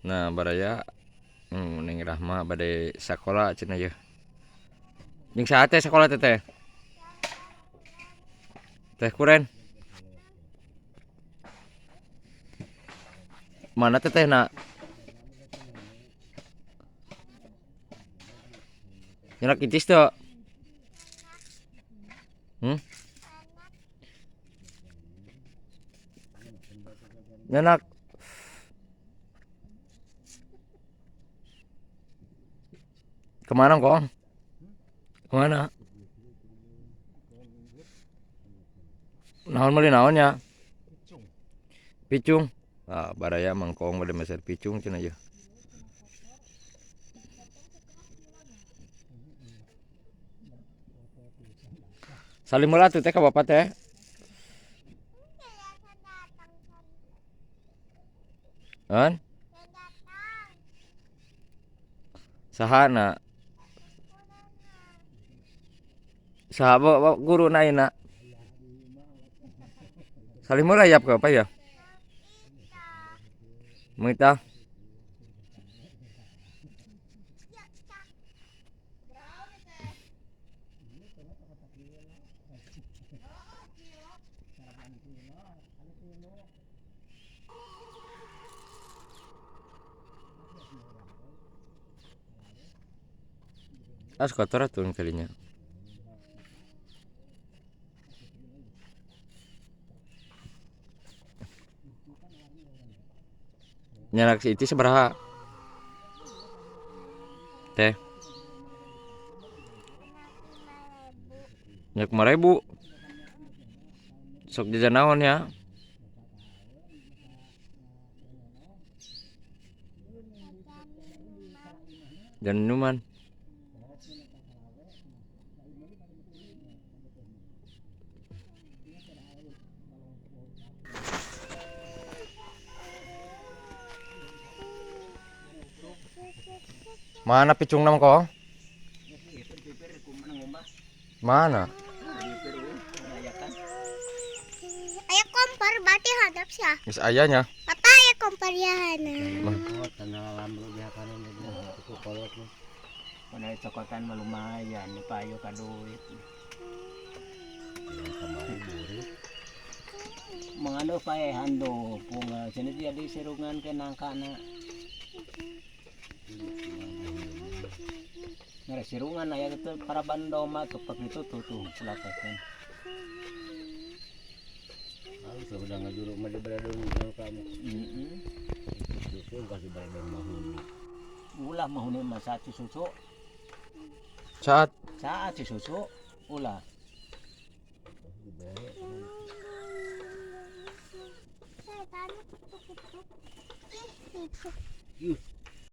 Nah baraya Neng Rahma bade sakola cenah yeuh. Jeung saha teh sakola teh teh? Teh kuren. Mana teteh nak? Nyerak icis tuh. Nyenak. Kemana kong? Kemana? Naon meuli naonnya? Picung. Ah, baraya mangkong bade meser picung cenah yeuh. Salim heula atuh teh ka bapak teh. An? Sahana? Saha guru na ayeuna? Salim heula yap ka bapak ya. Mangita. As kotor atuh kalinya. Nyarak si itu sabaraha? Teh. Nyak 5.000. Sok jajan naon ya? Jajan minuman. Mana picung nam kong? Mana? Aya kompor berarti hadap sih. Geus aya nya. Papa aya kompor ya hana. Mana cokotan mah lumayan payu ka duit. Mangano paehan do punga cenah jadi sirungan ke nangkana. Ngere sirungan aya kitu para bando mah tuh itu tuh tuh pulakeun. Lalu sudah ngajuru mah di baradon kamu. Heeh. Itu kasih baradon mahuni. Ulah mahuni mah saat susu. Saat saat susu ulah.